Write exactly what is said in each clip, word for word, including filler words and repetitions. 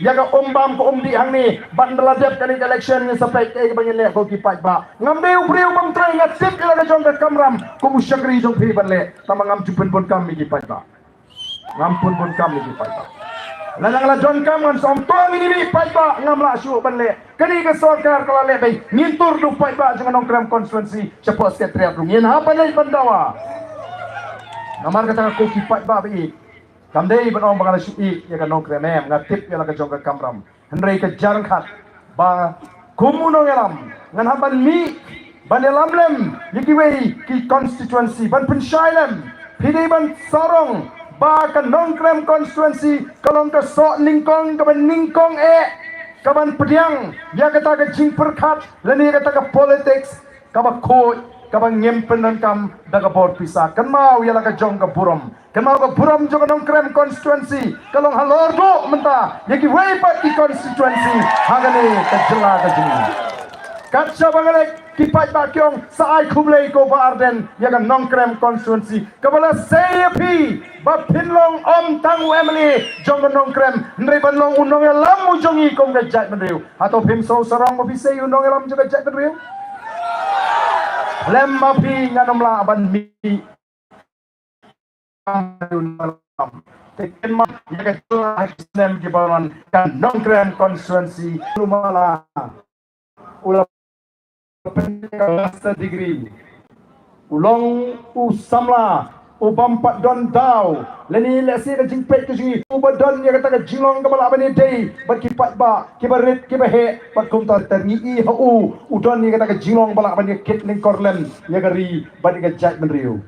ïa ka um bam ka um dih hangne, bad ynda la dep kane ka election ngin sa peit kaei kaba ngin leh ko ki paidbah. Ngam dei u briew bym trei, nga tip ïa la ka jong ka kamram kum u shakri jong phi ban leh, tangba ngam ju pynbun kam ïa ki paidbah. Ngam pynbun kam ïa ki paidbah. Lada nga la don kam ngan sa ong to ïa ngi paidbah, ngam lah shuh ban leh. Kane ka sorkar ka la leh beit, ngin tur da u paidbah jong ka Nongkrem constituency shapoh Secretariat ruh, ngin hap ban leit ban dawa. Namar kata ko ki paidbah ba ïeit, kam dei ban ong ba nga la shu ïeit ïa ka Nongkrem, em, nga tip ïa la ka jong ka kamram. Hynrei ka jingkyrkhu ba kum u nongïalam ngan hap ban mih ban ïalam lem ïa kiwei ki constituency, ban pynshai lem. Phi dei ban sarong ba ka Nongkrem constituency ka long ka soh nyngkong, ka ban nyngkong eh, ka ban pdiang ïa kata ka jingpyrkhat lane kata ka politics kaba khuid, kaba ngim pyndonkam da ka bor pisa. Kynmaw ïa la ka jong ka burom. Kynmaw ka burom jong ka Nongkrem constituency ka long halor duh mynta ïa kiwei pat ki constituency ha kane ka jylla ka jong ngi. Kat shaba nga leit ki paidbah ki ong sa ai khublei ko Bah Ardent ïa ka Nongkrem constituency kaba la sei ïa phi ba phin long ym tang u M L A jong ka Nongkrem, hynrei ban long u nongïalam u jong ngi kum ka jaitbynriew. Hato phim sngew sarong ba phi sei u nongïalam jong ka jaitbynriew? Lem ma phi ngan ym lah ban mih. Te kynmaw ïa ka jylla ha ki snem kiba wan, ka Nongkrem constituency, u mala u la pynlong ka master degree, u long u samla u bym pat don daw lane lehse ka jingpeit ka jong ngi, uba don ïa kata ka jinglong kaba lah ban ïadei bad ki paidbah kiba rit kiba heh. Bad kumta ter ngi i ha u, u don ïa kata ka jinglong ba lah ban ïakit lyngkor lem ïa ka ri bad ïa ka jaitbynriew.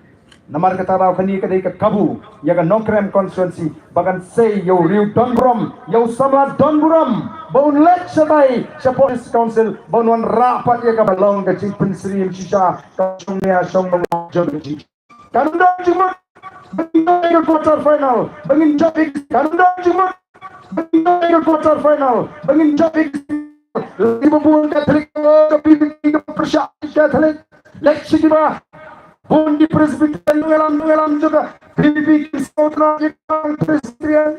Namar kata daw kane ka dei ka kabu ïa ka Nongkrem constituency ba kan sei ïa u riew don burom, ïa u samla don burom ba un leit shatai shapoh District Council, ba un wanrah pat ïa kaba long ka jingpynsyriem shisha ka shong nia shong nong jong ka jing. Kan don jingmut ba ngin jop ïa ka quarter final, ba ngin jop ïa ka, kan don jingmut ba ngin jop ïa ka quarter final, ba ngin jop ïa ka. Lei ba bun Katholik ka VPP ka pyrshah Katholik. Leit sha kiba bun ki Presbyterian, nongïalam nongïalam jong ka VPP ki sngewtynnat ïa ka Presbyterian.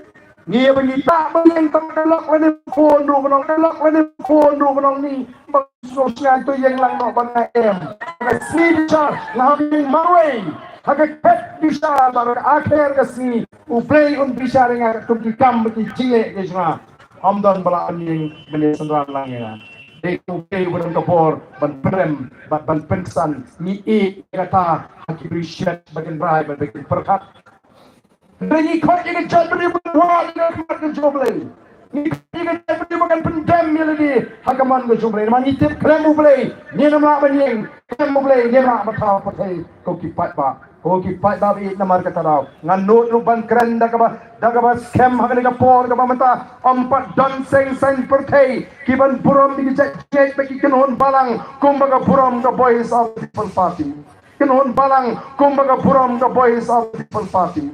Ngi ïa ba ngi tah ba ngi ïeng tang ka lok lane khun ruh ka nong, ka lok lane khun ruh ka nong ni. Ba sngewsih to ïeng lang noh ba nga em. Ka sngi bishar nga hap ïeng marwei. Ha ka khet bishar ba ka akher ka sngi U Blei un bishar ïa nga kum ki kam ba ki jingleh ki jong nga. Ym don ba lah ban ïeng ban ïeng synran lang ïa nga. Dei U Blei uba don ka bor ban pynrem bad ban pynksan. Ngi ïeit ïa kata ha ki briew shet ba kin rai bad ba kin pyrkhat. Hynrei ngi khot ïa ka jaitbynriew ban wad ïa ka khmat ka jong U Blei. Ngi khot ïa ka jaitbynriew ba kan pyndem ïa lade ha ka mon ka jong U Blei. Namar ngi tip khlem U Blei ngin ym lah ban ïeng, khlem U Blei ngin ym lah ban thaw pyrthei. Ko ki paidbah, ko ki paidbah ba ïeit, namar kata daw ngan nud ruh ban kren da kaba, da kaba skhem ha kane ka por kaba mynta. Ym pat don seng saiñ pyrthei ki ban burom ïa ki jait jait ba ki kynhun balang kumba ka burom ka Voice of the People Party. Kynhun balang kumba ka burom ka Voice of the People Party.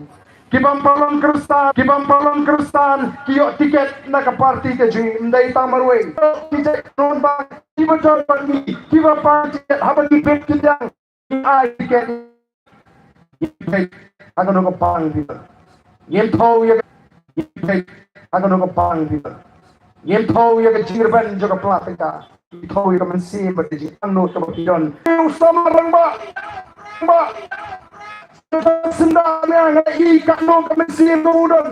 Ki bym pat long Khristan, ki bym pat long Khristan, ki ïoh tiket na ka party ka jong ngi, ym dei tang marwei. Ki jait kynhun balang kiba don bad ngi, kiba pan tiket haba ki bit ki biang, ki ai tiket. Ngi peit ha kano ka pang phi don. Ngim thew ïa ka, ngi peit ha kano ka pang phi don. Ngim thew ïa ka jingrben jong ka pla tyngka. Ngi thew ïa ka mynsiem bad ka jingangnud kaba phi don. U samla rangbah, rangbah. Syndah ïa nga, i katno ka mynsiem ba u don.